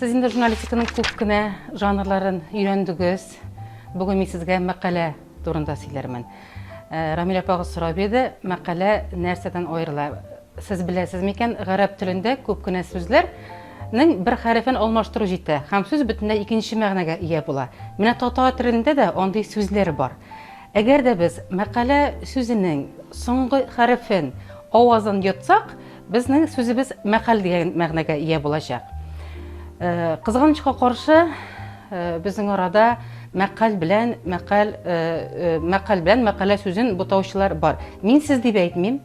Сез инде журналистиканың күп кенә жанрларын өйрәндегез. Бүген мин сезгә мәкалә турында сөйләрмен. Э, Рамил апагыз сорап иде, мәкалә нәрсәдән аерыла? Сез беләсез микән, гарәп телендә күп кенә сүзләрнең бер хәрефен алмаштыру җитә һәм сүз бөтенләй икенче мәгънәгә ия була. Менә татар телендә дә андый сүзләр бар. Әгәр дә без мәкалә сүзенең соңгы хәрефен, авазын йотсак, безнең сүзебез мәкаль дигән мәгънәгә ия булачак. Э, кызганычка каршы, э, безнең арада мәкаль белән мәкаль э, мәкаль белән мәкалә сүзен бутаучылар бар. Мин сез дип әйтмим.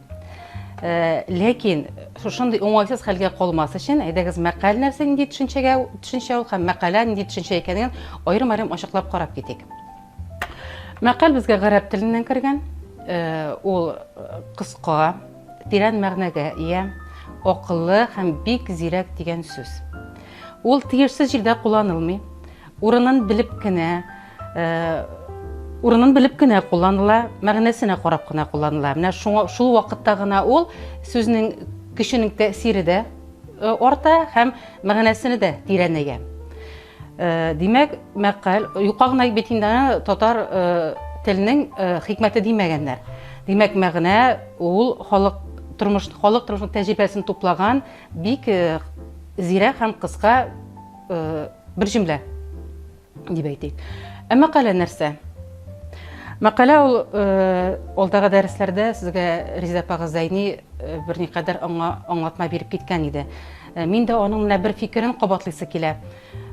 Ләкин шушындый уңайсыз хәлгә калмас өчен, әйдәгез мәкаль нәрсә нинди төшенчәгә төшенчә ул һәм мәкалә нинди төшенчә икәнен аерым-аерым ачыклап карап китик. Мәкаль безгә гарәп теленнән кергән. Э, ул э, кыска, тирән мәгънәгә ия, акыллы һәм бик зирәк дигән сүз. Ул тиешсез җирдә кулланылмый. Урынын белеп кенә, э, урынын белеп кенә кулланыла, мәгънәсенә карап кына кулланыла. Менә шуңа шул вакытта гына ул сүзнең көченең тәэсире дә арта һәм мәгънәсене дә тирәнәя. Э, димәк, мәкаль, юкка гына бит инде аны татар э, теленең э, хикмәте димәгәннәр. Димәк, мәгънә ул халык тормыш халык тормышының тәҗрибәсен туплаган бик зирәк һәм кыска бер җөмлә дип әйтик. Ә мәкалә нәрсә? Мәкалә ул алдагы дәресләрдә сезгә Резеда апагыз Зәйни берникадәр аңа аңлатма биреп киткән иде. Э, мин дә аның менә бер фикерен кабатлыйсы килә.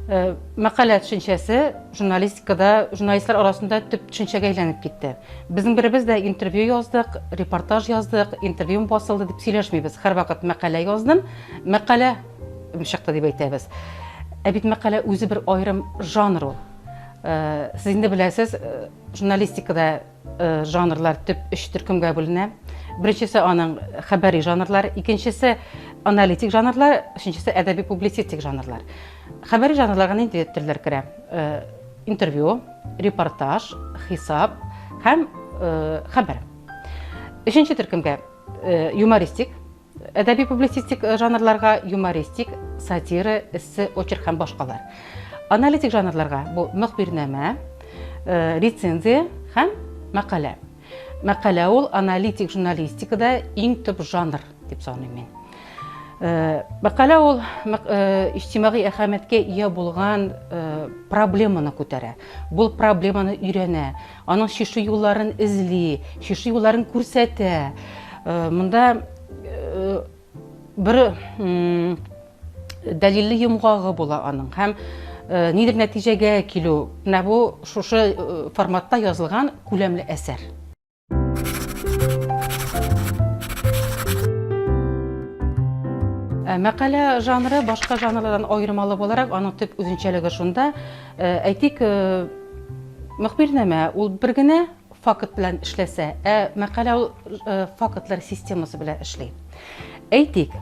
Э, мәкалә төшенчәсе журналистикада журналистлар арасында төп төшенчәгә әйләнеп китте. Безнең беребез дә интервью яздык, репортаж яздык, интервью басылды дип сөйләшмибез. Һәрвакыт мәкалә яздым, мәкалә чыкты дип әйтәбез. Ә бит мәкалә үзе бер аерым жанр ул. Э, сез инде беләсез, журналистикада Э, жанрлар төп өч төркемгә бүленә. Беренчесе аның хәбәри жанрлар, икенчесе аналитик жанрлар, өченчесе әдәби публицистик жанрлар. Хәбәри жанрларга нинди төрләр керә? Э, интервью, репортаж, хисап һәм э, хәбәр. Өченче төркемгә юмористик Әдәби-публицистик э, жанрларга юмористик, сатира, эссе, очерк һәм башкалар. Аналитик жанрларга бу мөхбирнамә, э, рецензия һәм мәкалә. Мәкалә ул аналитик журналистикада иң төп жанр дип саныйм мин. Э, мәкалә ул иҗтимагый әһәмияткә ия булган проблеманы күтәрә. Бу проблеманы өйрәнә, Аның чишү юлларын эзли, чишү юлларын күрсәтә. Э, монда э, бер дәлилле йомгагы була аның һәм э, нидер нәтиҗәгә килү. Менә бу шушы форматта язылган күләмле әсәр. Мәкалә жанры башка жанрлардан аермалы буларак, аның төп үзенчәлеге шунда, әйтик, Мөхбирнамә ул бер генә факт белән эшләсә, ә мәкалә ул э, фактлар системасы белән эшли. Әйтик,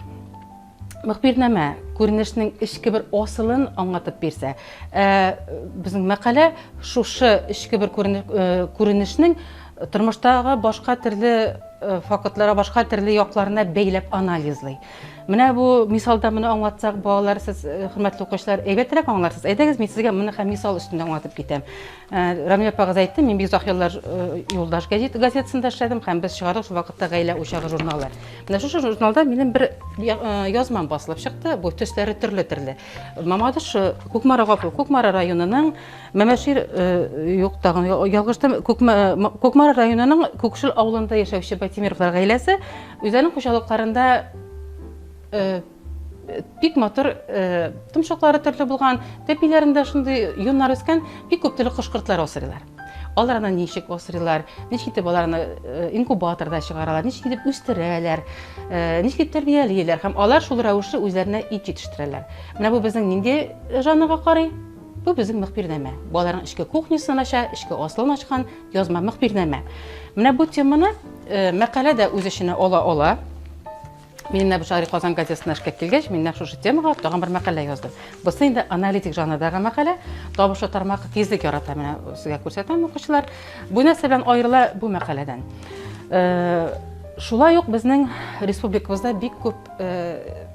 мөхбирнамә күренешнең эчке бер асылын аңлатып бирсә, ә безнең мәкалә шушы эчке бер э, күренешнең тормыштагы башка төрле э, фактларга, башка төрле якларына бәйләп анализлый. Менә бу мисалда моны аңлатсак, балалар, сез, э, хөрмәтле укучылар, әйбәтрәк аңларсыз. Әйдәгез, мин сезгә моны һәм мисал өстендә аңлатып китәм. Э, Рамилә апагыз әйтте, мин бик озак еллар э, Юлдаш газет, газетасында эшләдем һәм без чыгардык шул вакытта Гаилә учагы журналы. Менә шушы журналда минем бер язмам басылып чыкты. Бу төсләре төрле-төрле. Мамадыш Кукмара гафу, Кукмара районының Мәмәшир юк тагын ялгыштым. Кукмара районының Күкшел авылында яшәүче Байтимировлар гаиләсе Үзләренең хуҗалыкларында э, бик матур э, томшыклары төрле булган, тәпиләрендә шундый йоннар үскән бик күп төрле кош-кортлар асрыйлар. Алар аны ничек асрыйлар, ничек итеп аларны э, инкубаторда чыгаралар, ничек итеп үстерәләр, ничек итеп тәрбиялиләр һәм алар шул рәвешле үзләренә ит җитештерәләр. Менә бу безнең нинди жанрга карый? Бу безнең мөхбирнамә. Бу аларның эчке кухнясын ача, эчке асылын ачкан язма мөхбирнамә. Менә бу теманы э, мәкалә дә үз эченә ала ала. Мин менә бу Шәһри Казан газетасына эшкә килгәч, мин нәкъ шушы темага тагын бер мәкалә яздым. Бусы инде аналитик жанрдагы мәкалә. Табышлы тармак тизлек ярата. Менә сезгә күрсәтәм, укучылар. Бу нәрсә белән аерыла бу мәкаләдән? Э, шулай ук безнең республикабызда бик күп э,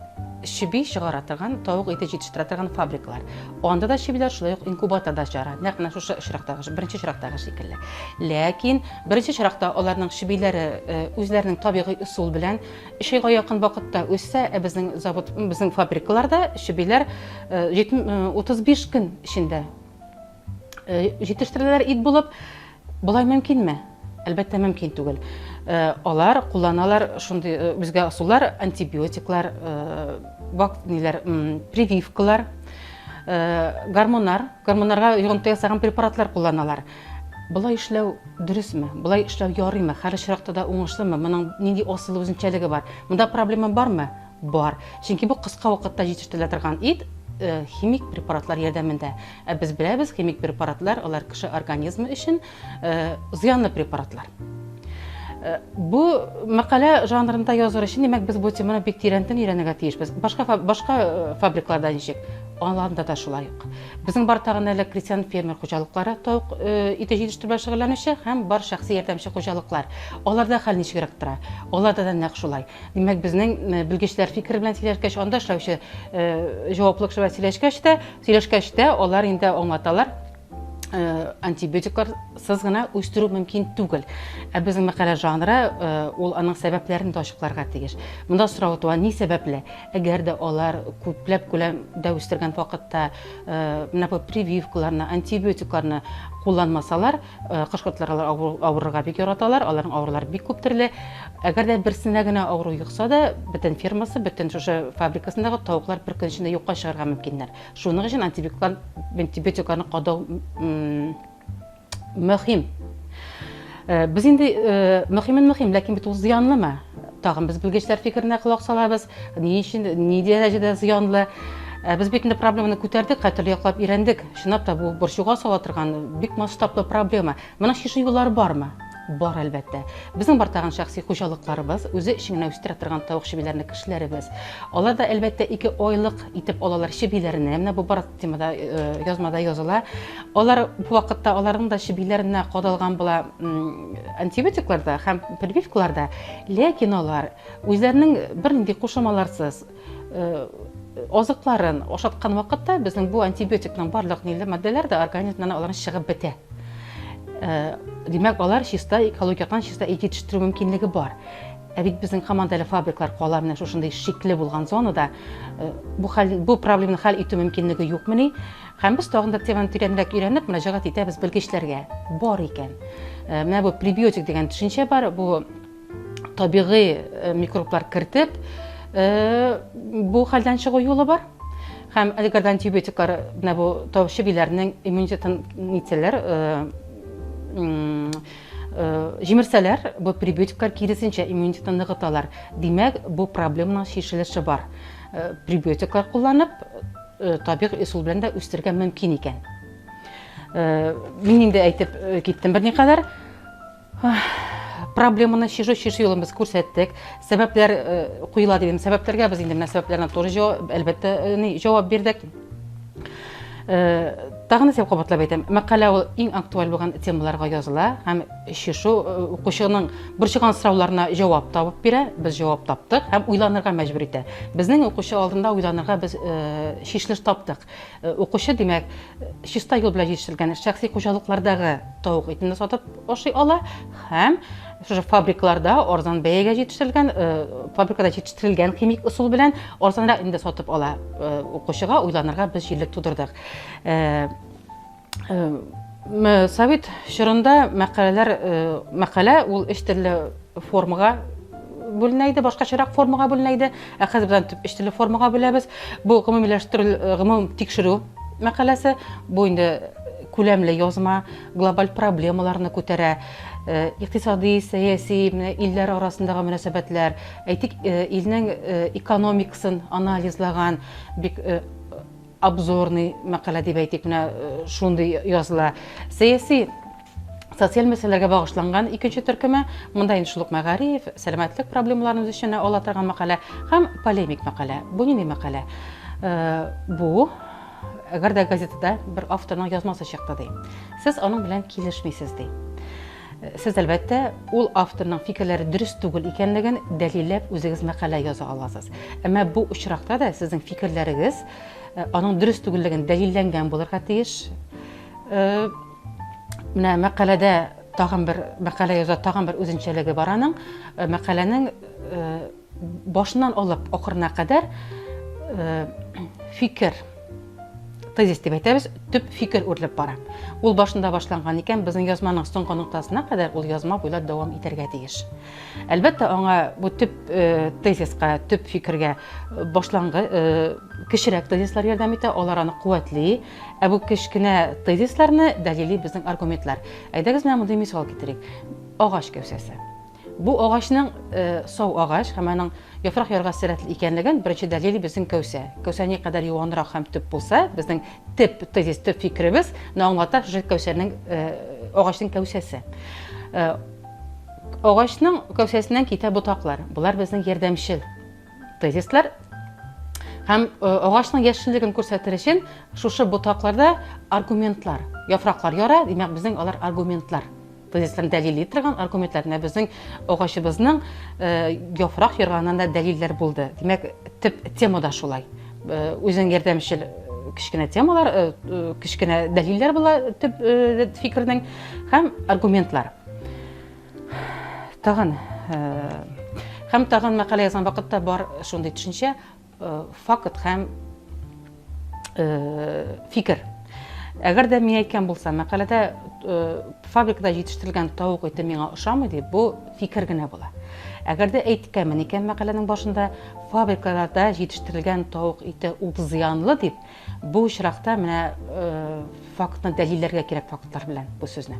чеби чыгара торган, тавык ите җитештерә торган фабрикалар. Анда да чебиләр шулай ук инкубаторда чыгара. Нәкъ менә шушы очрактагы, беренче очрактагы шикелле. Ләкин беренче очракта аларның чебиләре э, үзләренең табигый ысул белән өч айга якын вакытта үссә, ә безнең завод, безнең фабрикаларда чебиләр 35 э, көн эчендә Э, җитештереләләр ит булып. Болай мөмкинме? Әлбәттә, мөмкин түгел. Э, алар кулланалар шундый э, үзгә ысуллар, антибиотиклар, ниләр, прививкалар, гормоннар, гормоннарга йогынты ясаган препаратлар кулланалар. Болай эшләү дөресме? Болай эшләү ярыймы? Һәр очракта да уңышлымы? Моның нинди асылы үзенчәлеге бар? Монда проблема бармы? Бар. Чөнки бу кыска вакытта җитештерелә торган ит э, химик препаратлар ярдәмендә. Ә без беләбез, химик препаратлар алар кеше организмы өчен э, зыянлы препаратлар. Э, бу мәкалә жанрында языр өчен, димәк, без бу теманы бик тирәнтен өйрәнергә тиешбез. Башка башка фабрикларда ничек? Аланда да шулай ук. Безнең бар тагын әле крестьян фермер хуҗалыклары тавык ите җитештерү белән шөгыльләнүче һәм бар шәхси ярдәмче хуҗалыклар. Аларда хәл ничегрәк тора? Аларда да нәкъ шулай. Димәк, безнең э, белгечләр фикере белән сөйләшкәч, анда эшләүче э, җаваплы кеше белән сөйләшкәч тә, сөйләшкәч тә, алар инде аңлаталар, э, антибиотикларсыз гына үстерү мөмкин түгел. Ә безнең мәкалә жанры ул аның сәбәпләрен дә ачыкларга тиеш. Монда сорау туа, ни сәбәпле? Әгәр дә алар күпләп күләмдә үстергән вакытта менә бу прививкаларны, антибиотикларны кулланмасалар, Э, кош-кортлар алар авырырга бик яраталар, аларның авырулары бик күп төрле. Әгәр дә берсенә генә авыру йокса да, бөтен фермасы, бөтен шушы фабрикасындагы тавыклар бер көн эчендә юкка чыгарга мөмкиннәр. Шуның өчен антибиотиклар, антибиотикларны кадау мөһим. Э, без инде э, мөһимен мөһим, ләкин бит ул зыянлымы? Тагын без белгечләр фикеренә колак салабыз. Ни өчен, ни дәрәҗәдә зыянлы? Э, без бит инде проблеманы күтәрдек, хәтерле яклап өйрәндек. Чынлап та бу борчуга сала торган бик масштаблы проблема. Моның чишү юллары бармы? Бар, әлбәттә. Безнең бар тагын шәхси хуҗалыкларыбыз, үзе өчен генә үстерә торган тавык чебиләрне кешеләребез. Алар да, әлбәттә, ике айлык итеп алалар чебиләрне. Менә бу бар темада э, язмада языла. Алар бу вакытта аларның да чебиләренә кадалган була антибиотиклар да һәм прививкалар да. Ләкин алар үзләренең бернинди кушылмаларсыз э, азыкларын ашаткан вакытта безнең бу антибиотикның барлык ниле матдәләр дә организмнан аларның чыгып бетә. Э, димәк, алар чиста экологик яктан чиста ит җитештерү мөмкинлеге бар. Ә бит безнең һаман да әле фабриклар кала менә шушындый шикле булган зонада. Э, бу хәл, бу проблеманы хәл итү мөмкинлеге юкмыни? Һәм без тагын да теманы тирәнрәк өйрәнеп, мөрәҗәгать итәбез белгечләргә. Бар икән. Э, менә бу пребиотик дигән төшенчә бар. Бу табигый э, микроблар кертеп, э, бу хәлдән чыгу юлы бар. Һәм әгәр дә антибиотиклар менә бу чебиләрнең иммунитетын нитсәләр, җимерсәләр, бу пребиотиклар киресенчә иммунитетны ныгыталар. Димәк, бу проблеманың чишелеше бар. Пребиотиклар кулланып, табигый ысул белән дә үстерергә мөмкин икән. Мин инде әйтеп киттем берникадәр. Проблеманы чишү чишү юлын без күрсәттек. Сәбәпләр куела дидем. Сәбәпләргә без инде менә сәбәпләренә туры җавап, әлбәттә, ни җавап бирдек. Тагын да кабатлап әйтәм, мәкалә ул иң актуаль булган темаларга языла һәм чишү укучының борчыган сорауларына җавап табып бирә. Без җавап таптык һәм уйланырга мәҗбүр итә. Безнең укучы алдында уйланырга без чишелеш таптык. Укучы, димәк, чиста юл белән җитештерелгән шәхси хуҗалыклардагы тавык итен дә сатып ашый ала һәм шушы фабрикаларда арзан бәягә җитештерелгән, фабрикада җитештерелгән химик ысул белән арзанрак инде сатып ала. Укучыга уйланырга без җирлек тудырдык. Совет чорында мәкаләләр, мәкалә ул өч төрле формага бүленә иде, башкачарак формага бүленә иде. Ә хәзер без аны өч төрле формага бүләбез. Бу гомумиләштерү, гомум тикшерү мәкаләсе, бу инде күләмле язма, глобаль проблемаларны күтәрә, икътисади, сәяси, менә илләр арасындагы мөнәсәбәтләр, әйтик, илнең экономикасын анализлаган бик обзорный мәкалә дип әйтик, менә э, шундый языла. Сәяси социаль мәсьәләләргә багышланган икенче төркеме, монда инде шул ук мәгариф, сәламәтлек проблемаларын үз эченә ала торган мәкалә һәм полемик мәкалә. Бу нинди мәкалә? Э, бу әгәр дә газетада бер авторның язмасы чыкты ди. Сез аның белән килешмисез ди. Сез, әлбәттә, ул авторның фикерләре дөрес түгел икәнлеген дәлилләп үзегез мәкалә яза аласыз. Әмма бу очракта да сезнең фикерләрегез аның дөрес түгеллеген дәлилләнгән булырга тиеш. Менә мәкаләдә тагын бер мәкалә яза, тагын бер үзенчәлеге бар аның. Мәкаләнең башыннан алып ахырына кадәр фикер тезис дип әйтәбез, төп фикер үрелеп бара. Ул башында башланган икән, безнең язманың соңгы ноктасына кадәр ул язма буйлап дәвам итәргә тиеш. Әлбәттә, аңа бу төп тезиска, төп фикергә башлангы кечерәк тезислар ярдәм итә, алар аны куәтли. Ә бу кечкенә тезисларны дәлили безнең аргументлар. Әйдәгез, менә мондый мисал китерик. Агач кәүсәсе. Бу агачның сау агач һәм аның яфрак ярга сәләтле икәнлеген беренче дәлил безнең кәүсә. Кәүсә никадәр юанрак һәм төп булса, безнең төп тезис, төп фикеребез не аңлата шушы кәүсәнең агачның кәүсәсе. Агачның кәүсәсеннән китә ботаклар. Болар безнең ярдәмчел тезислар. Һәм агачның яшеллеген күрсәтер өчен шушы ботакларда аргументлар, яфраклар яра, димәк, безнең алар аргументлар. Тезисларын дәлилли торган аргументлар. Менә безнең агачыбызның яфрак ярганнан да дәлилләр булды. Димәк, төп тема да шулай. Үзенең ярдәмчел кечкенә темалар, кечкенә дәлилләр була төп фикернең һәм аргументлар. Тагын һәм тагын мәкалә язган вакытта бар шундый төшенчә, Факт һәм фикер. Әгәр дә мин әйткән булсам, мәкаләдә фабрикада җитештерелгән тавык ите миңа ошамый дип, бу фикер генә була. Әгәр дә әйткәнмен икән мәкаләнең башында, фабрикаларда җитештерелгән тавык ите ул зыянлы дип, Бу очракта менә фактны дәлилләргә кирәк фактлар белән бу сүзне.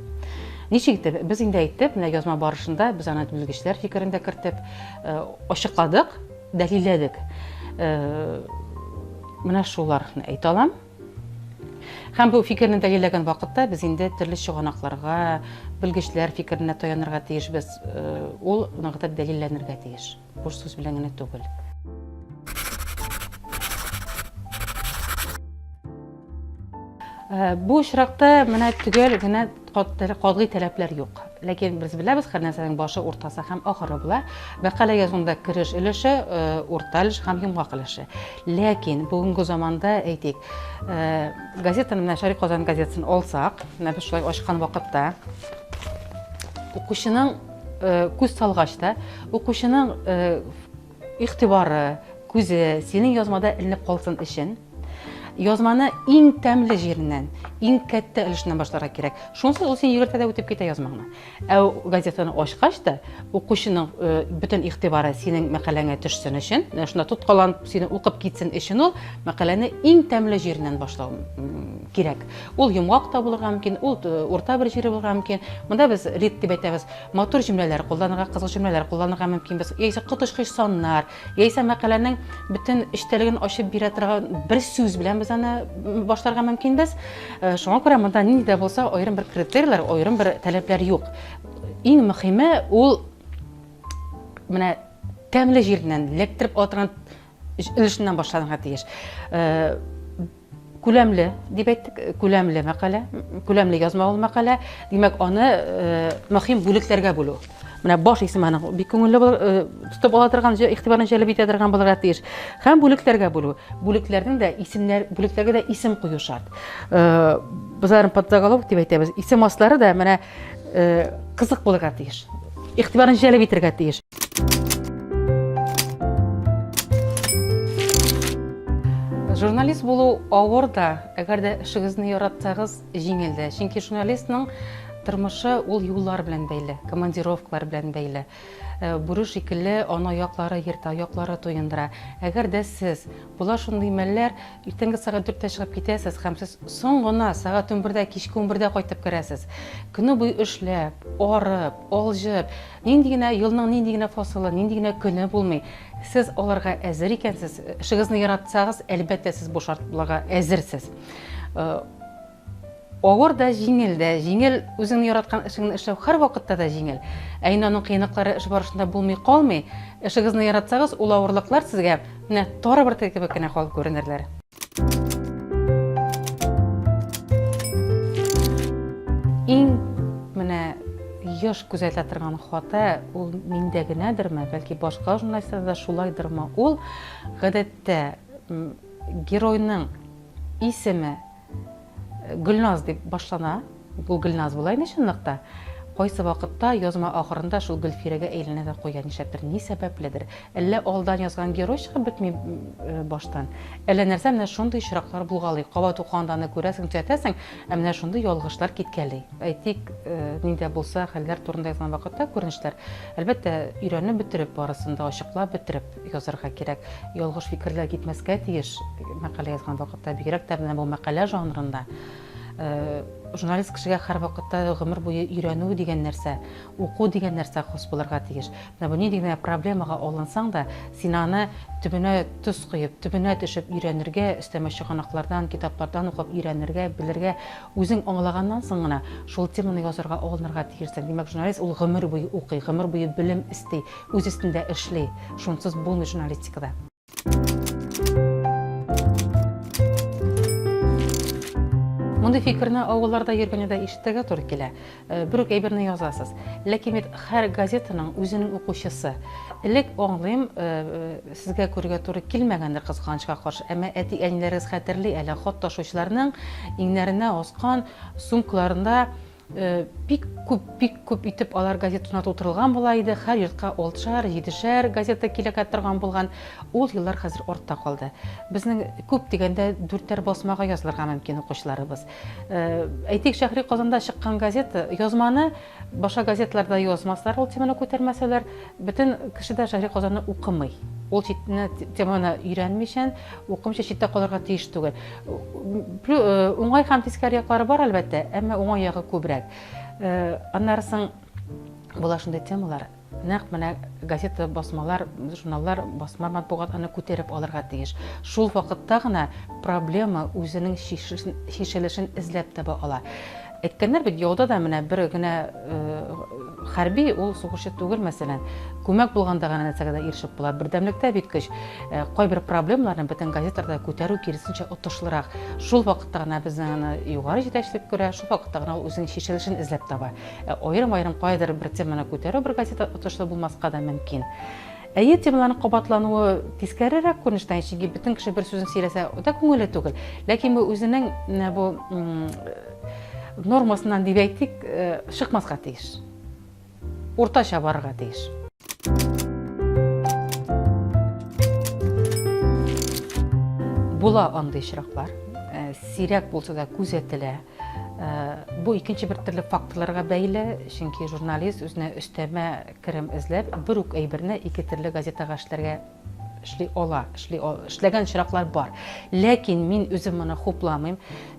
Ничек итеп? Без инде әйттек, менә язма барышында без аны белгечләр фикерен дә кертеп ачыкладык, дәлилләдек. Менә шуларны әйтә алам. Һәм бу фикерне дәлилләгән вакытта без инде төрле чыганакларга, белгечләр фикеренә таянырга тиешбез. Ул ныгытып дәлилләнергә тиеш. Буш сүз белән генә түгел. Э, бу очракта менә төгәл генә катгый таләпләр юк. Ләкин без беләбез, һәр нәрсәнең башы, уртасы һәм ахыры була. Мәкалә язуында кереш өлеше, э, урта өлеш һәм йомгак өлеше. Ләкин бүгенге заманда, әйтик, э, газетаны менә Шәрык Казан газетасын алсак, менә без шулай ачкан вакытта укучының Күз салгач та, укучының игътибары, күзе синең язмада эленеп калсын өчен, язманы иң тәмле җиреннән, иң кәттә өлешеннән башларга кирәк. Шунсыз ул син йөгертә дә үтеп китә язмаңны. Ә газетаны ачкач та, укучының бөтен игътибары синең мәкаләңә төшсен өчен, менә шунда тоткаланып сине укып китсен өчен ул мәкаләне иң тәмле җиреннән башлау кирәк. Ул йомгак та булырга мөмкин, ул урта бер җире булырга мөмкин. Монда без лид дип әйтәбез. Матур җөмләләр кулланырга, кызык җөмләләр кулланырга мөмкинбез. Яисә коточкыч саннар, яисә мәкаләнең бөтен эчтәлеген ачып бирә торган бер сүз белән без аны башларга мөмкинбез. Э, шуңа күрә монда нинди дә булса аерым бер критерийлар, аерым бер таләпләр юк. Иң мөһиме ул менә тәмле җиреннән эләктереп ала торган өлешеннән башланырга тиеш. Э, күләмле дип әйттек, күләмле мәкалә, күләмле язма ул мәкалә. Димәк, аны э, мөһим бүлекләргә бүлү. Менә баш исеме аның бик күңелле булыр, э, тотып ала торган, игътибарны җәлеп итә торган булырга тиеш. Һәм бүлекләргә бүлү. Бүлекләрнең дә исемнәр, бүлекләргә дә исем кую шарт. Э, без аларны подзаголовок дип әйтәбез. Исем аслары да менә кызык булырга тиеш. Игътибарны җәлеп итәргә тиеш. Журналист булу авыр да, әгәр дә эшегезне яратсагыз, җиңел дә. Чөнки журналистның тормышы ул юллар белән бәйле, командировкалар белән бәйле. Э, бүре шикелле аны аяклары ертә, аяклары туендыра. Әгәр дә сез була шундый мәлләр, иртәнге сәгать дүрттә чыгып китәсез һәм сез соң гына сәгать унбердә, кичке унбердә кайтып керәсез. Көне буе эшләп, арып, алҗып, Нинди генә елның нинди генә фасылы, нинди генә көне булмый, сез аларга әзер икәнсез, эшегезне яратсагыз, әлбәттә, сез бу шартларга әзерсез. Э, авыр да, җиңел дә. Җиңел үзеңне яраткан эшеңне эшләү һәрвакытта да җиңел. Ә инде аның кыенлыклары эш барышында булмый калмый. Эшегезне яратсагыз, ул авырлыклар сезгә менә тары бөртеге кебек кенә калып күренерләр. Иң менә еш күзәтелә торган хата, ул миндә генәдерме, бәлки башка журналистларда да шулайдырмы, ул гадәттә геройның исеме Гөлназ дип башлана. Ул Гөлназ була инде чынлыкта. Кайсы вакытта язма ахырында шул Гөлфирәгә әйләнә дә куя, нишләптер, ни сәбәпледер. Әллә алдан язган герой чыгып бетми баштан, әллә нәрсә, менә шундый очраклар булгалый. Кабат укыганда аны күрәсең, төзәтәсең, ә менә шундый ялгышлар киткәли. Әйтик, ни дә булса хәлләр турында язган вакытта күренешләр, әлбәттә, өйрәнеп бетереп, барысын да ачыклап бетереп язарга кирәк. Ялгыш фикерләр китмәскә тиеш мәкалә язган вакытта, бигрәк тә менә бу мәкалә жанрында. Журналист кешегә һәрвакытта гомер буе өйрәнү дигән нәрсә, уку дигән нәрсә хас булырга тиеш. Менә бу нинди генә проблемага алынсаң да, син аны төбенә тоз коеп, төбенә төшеп өйрәнергә, өстәмә чыганаклардан, китаплардан укып өйрәнергә, белергә, үзең аңлаганнан соң гына шул теманы язарга алынырга тиешсең. Димәк, журналист ул гомер буе укый, гомер буе белем эсти, үз өстендә эшли. Шунсыз булмый журналистикада. Мондый фикерне авылларда йөргәндә дә ишетергә туры килә. Э, бер үк әйберне язасыз. Ләкин бит һәр газетаның үзенең укучысы. Элек аңлыйм, э, э, сезгә күрергә туры килмәгәндер кызганычка каршы, әмма әти-әниләрегез хәтерли әле хат ташучыларның иңнәренә аскан сумкаларында Бик күп, бик күп итеп алар газетасына тутырылган була иде. Һәр йортка алтышар, җидешәр газета килә торган булган. Ул еллар хәзер артта калды. Безнең күп дигәндә дүртәр басмага язылырга мөмкин укучыларыбыз. Әйтик, Шәһри Казанда чыккан газета язманы башка газеталарда язмаслар, ул теманы күтәрмәсәләр, бөтен кеше дә Шәһри Казанны укымый. Ул читне теманы өйрәнмичән, укымыйча читтә калырга тиеш түгел. Уңай һәм тискәре яклары бар, әлбәттә, әмма уңай ягы күбрәк. Аннары соң була шундый темалар, нәкъ менә газета, басмалар, журналлар, басма матбугат аны күтәреп алырга тиеш. Шул вакытта гына проблема үзенең чишелешен эзләп таба ала. Әйткәннәр бит, яуда да менә бер генә хәрби, ул сугышчы түгел, мәсәлән. Күмәк булганда гына нәрсәгә дә ирешеп була. Бердәмлектә бит көч. Кайбер проблемаларны бөтен газеталарда күтәрү киресенчә отышлырак. Шул вакытта гына безнең аны югары җитәкчелек күрә, шул вакытта гына ул үзенең чишелешен эзләп таба. Ә аерым-аерым каядыр бер теманы күтәрү бер газета отышлы булмаска да мөмкин. Әйе, темаларның кабатлануы тискәрерәк күренештән, чөнки бөтен кеше бер сүзен сөйләсә, да күңелле түгел. Ләкин бу үзенең менә бу нормасыннан дип әйтик, э, чыкмаска тиеш. Уртача барырга тиеш. Була андый очраклар. Э, сирәк булса да күзәтелә. Э, бу икенче бер төрле факторларга бәйле, чөнки журналист үзенә өстәмә керем эзләп, бер үк әйберне ике төрле газетага эшләргә эшли ала, эшли эшләгән очраклар бар. Ләкин мин үзем моны хупламыйм,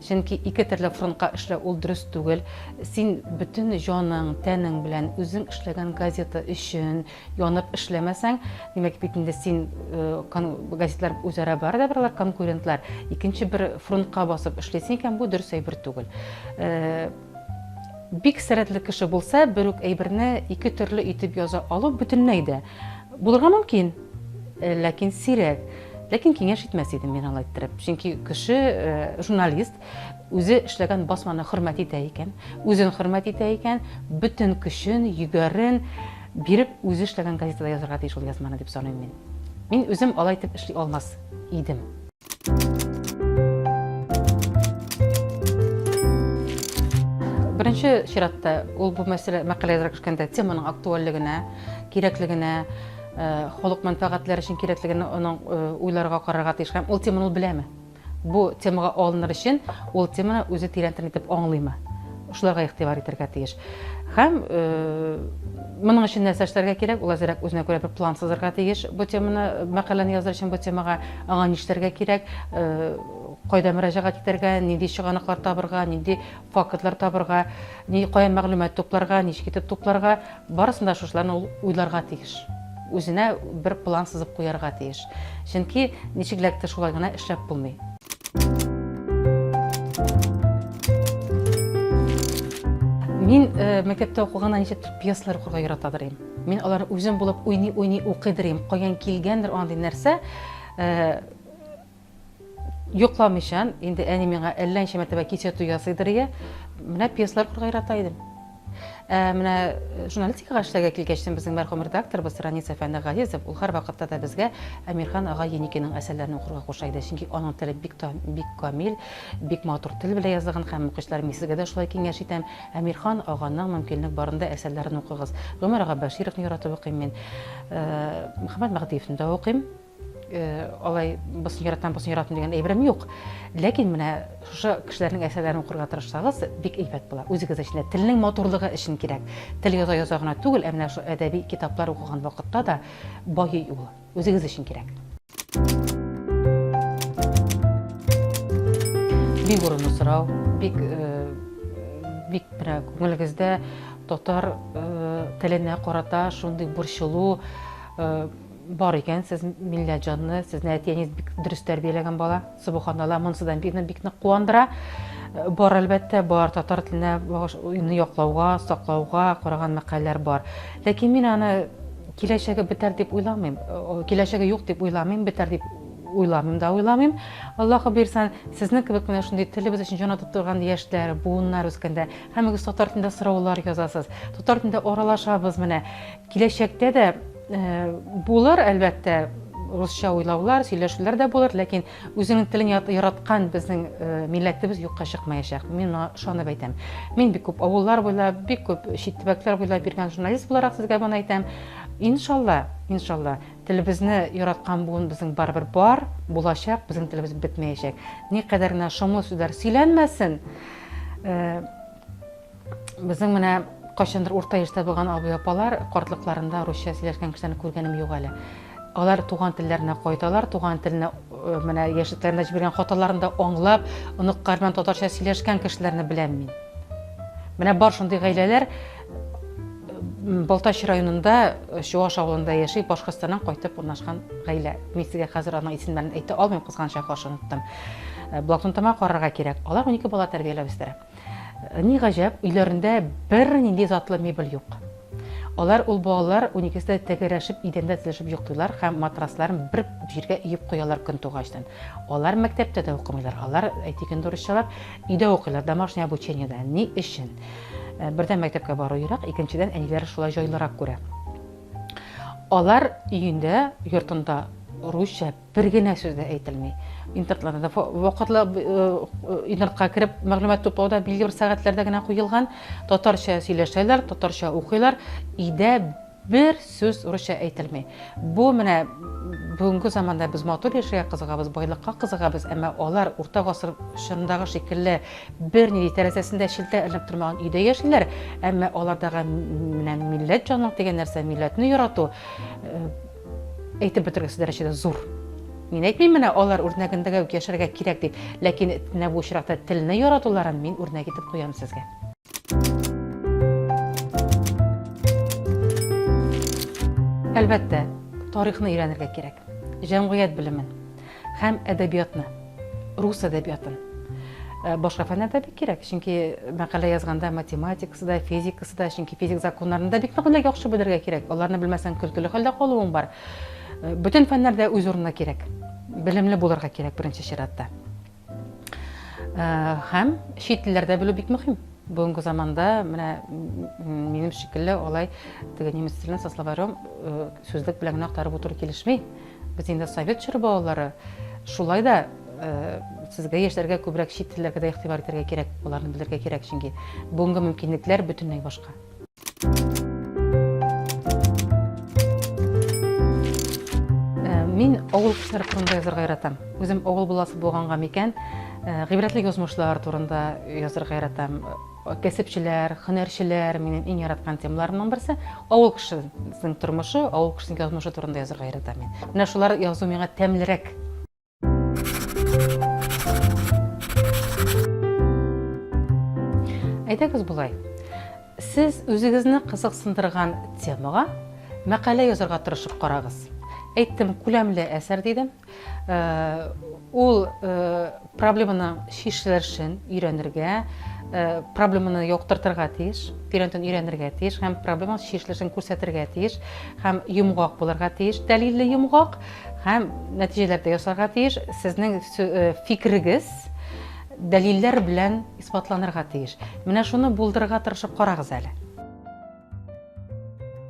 чөнки ике төрле фронтка эшләү ул дөрес түгел. Син бөтен җаның, тәнең белән үзең эшләгән газета өчен янып эшләмәсәң, димәк бит инде син э, газетлар үзара бар да бер алар конкурентлар. Икенче бер фронтка басып эшлисең икән, бу дөрес әйбер түгел. Э, бик сәләтле кеше булса, бер үк әйберне ике төрле итеп яза алу бөтенләй дә булырга мөмкин, э, ләкин сирәк. Ләкин киңәш итмәс идем мин алай иттереп. Чөнки кеше, журналист, Үзе эшләгән басманы хөрмәт итә икән, үзен хөрмәт итә икән, бөтен көчен, йөгәрен биреп үзе эшләгән газетада язарга тиеш ул язманы дип саныйм мин. Мин үзем алай итеп эшли алмас идем. Беренче чиратта ул бу мәсьәлә мәкалә язарга керешкәндә теманың актуальлегенә, кирәклегенә, э, халык мәнфәгатьләре өчен кирәклегенә аның э, уйларга карарга тиеш һәм ул теманы ул беләме? Бу темага алыныр өчен ул теманы үзе тирәнтен итеп аңлыймы? Шуларга игътибар итәргә тиеш. Һәм э, моның өчен нәрсә эшләргә кирәк? Ул әзерәк үзенә күрә бер план сызырга тиеш бу теманы, мәкаләне языр өчен бу темага аңа нишләргә кирәк, э, кайда мөрәҗәгать итәргә, нинди чыганаклар табырга, нинди фактлар табырга, ни кая мәгълүмат тупларга, ничек итеп тупларга, Барысын да шушыларны ул уйларга тиеш. Үзенә бер план сызып куярга тиеш. Чөнки ничек эләкте шулай гына эшләп булмый. Мин э, мәктәптә укыганда ничек пьесалар укырга яратадыр идем. Мин алар үзем булып уйный-уйный укыйдыр идем. Каян килгәндер андый нәрсә? Э, Йокламыйчан, инде әни миңа әллә ничә мәртәбә кисәтү ясыйдыр ия, менә пьесалар укырга ярата идем. Ә менә журналистикага эшләргә килгәч, безнең мәрхүм редакторыбыз Ранис әфәнде Газизов, ул һәрвакытта да безгә Әмирхан ага Еникинең әсәрләрен укырга куша иде. Чөнки аның теле бик та бик камил, бик матур тел белән язылган һәм укучылар, мин сезгә дә шулай киңәш итәм. Әмирхан аганың мөмкинлек барында әсәрләрен укыгыз. Гомәр ага Бәшировны яратып укыйм мин. Мөхәммәт Мәһдиевне дә укыйм. Алай бусын яратам, бусын яратмыйм дигән әйберем юк. Ләкин менә шушы кешеләрнең әсәрләрен укырга тырышсагыз, бик әйбәт була. Үзегез өчен дә, телнең матурлыгы өчен кирәк. Тел яза-яза гына түгел, ә менә шул әдәби китаплар укыган вакытта да байый ул. Үзегез өчен кирәк. Бик урынлы сорау, бик бик менә күңелегездә татар теленә карата шундый борчылу Бар икән, сез милләт җанлы, сезне әти-әниегез бик дөрес тәрбияләгән бала. Сөбханалла, монысы да бик, бик нык куандыра. Бар, әлбәттә, бар. Татар теленә яклауга, саклауга караган мәкаләләр бар. Ләкин мин аны киләчәге бетәр дип уйламыйм. Киләчәге юк дип уйламыйм, бетәр дип уйламыйм да уйламыйм. Аллаһы бирсен, сезнең кебек менә шундый телебез өчен җан атып торган яшьләр, буыннар үскәндә, һәммәгез татар телендә сораулар язасыз, татар телендә аралашабыз менә. Киләчәктә дә булыр, әлбәттә, русча уйлаулар, сөйләшүләр дә булыр, ләкин үзенең телен яраткан безнең милләтебез юкка чыкмаячак. Мин моңа ышанып әйтәм. Мин бик күп авыллар буйлап, бик күп чит төбәкләр буйлап йөргән журналист буларак сезгә моны әйтәм. Иншалла, иншалла, телебезне яраткан буын безнең барыбер бар, булачак, безнең телебез бетмәячәк. Никадәр генә шомлы сүзләр сөйләнмәсен, Безнең менә кайчандыр урта яшьтә булган абый-апалар картлыкларында русча сөйләшкән кешеләрне күргәнем юк әле. Алар туган телләренә кайталар, туган телне э, менә яшьлекләрендә җибәргән хаталарын да аңлап, оныклар белән татарча сөйләшкән кешеләрне беләм мин. Менә бар шундый гаиләләр Балтач районында э, Чуаш авылында яши, Башкортстаннан кайтып урнашкан гаилә. Мин сезгә хәзер аның исемнәрен әйтә алмыйм, кызганычка каршы оныттым. Э, блокнотыма карарга кирәк. Алар 12 бала тәрбияләп үстерә. Ни гаҗәп, өйләрендә бернинди затлы мебель юк. Алар ул балалар уникесе дә тәгәрәшеп идәндә тезелешеп йоклыйлар һәм матрасларын бер җиргә өеп куялар көн тугачтан. Алар мәктәптә дә укымыйлар, алар, әйтик инде урысчалап, өйдә укыйлар, домашнее обучениедә. Ни өчен? Э, бердән мәктәпкә бару ерак, икенчедән әниләре шулай җайлырак күрә. Алар өендә, йортында русча Бер генә сүз дә әйтелми. Интернетларда да вакытлы интернетка кереп мәгълүмат туплау да билгеле бер сәгатьләрдә генә куелган. Татарча сөйләшәләр, татарча укыйлар. Өйдә бер сүз русча әйтелми. Бу менә бүгенге заманда без матур яшәргә кызыгабыз, байлыкка кызыгабыз, әмма алар урта гасыр чорындагы шикелле бернинди тәрәзәсендә челтәр эленеп тормаган өйдә яшиләр, әмма алардагы менә милләт җанлык дигән нәрсә, милләтне ярату әйтеп бетергесез дәрәҗәдә зур. Мин әйтмим менә алар үрнәгендәге үк яшәргә кирәк дип, ләкин менә бу очракта телне яратуларын мин үрнәк итеп куям сезгә. Әлбәттә, тарихны өйрәнергә кирәк. Җәмгыять белемен һәм әдәбиятны. Рус әдәбиятын. Э, башка фәннәр дә бик кирәк, чөнки мәкалә язганда математикасы да, физикасы да, чөнки физик законнарны да бик нык яхшы белергә кирәк. Аларны белмәсәң, көлкеле хәлдә калуың бар. Э, бөтен фәннәр дә үз урынына кирәк. Белемле булырга кирәк беренче чиратта. Э, һәм чит телләрдә белү бик мөһим. Бүгенге заманда менә минем шикелле алай теге немец телен со словарем сүзлек белән генә актарып утыру килешми. Без инде совет чоры балалары. Шулай да сезгә яшьләргә күбрәк чит телләргә дә игътибар итәргә кирәк, аларны белергә кирәк, чөнки бүгенге мөмкинлекләр бөтенләй башка. Мин авыл кешеләре турында язарга яратам. Үзем авыл баласы булганга микән, гыйбрәтле язмышлар турында язарга яратам. Кәсепчеләр, һөнәрчеләр минем иң яраткан темаларымның берсе. Авыл кешесенең тормышы, авыл кешесенең язмышы турында язарга яратам мин. Менә шулар язу миңа тәмлерәк. Әйдәгез болай. Сез үзегезне кызыксындырган темага мәкалә язарга тырышып карагыз. Әйттем, күләмле әсәр дидем. Ул проблеманың чишелешен өйрәнергә, проблеманы яктыртырга тиеш, тирәнтен өйрәнергә тиеш һәм проблеманың чишелешен күрсәтергә тиеш һәм йомгак булырга тиеш, дәлилле йомгак һәм нәтиҗәләр дә ясарга тиеш. Сезнең фикерегез дәлилләр белән исбатланырга тиеш. Менә шуны булдырырга тырышып карагыз әле.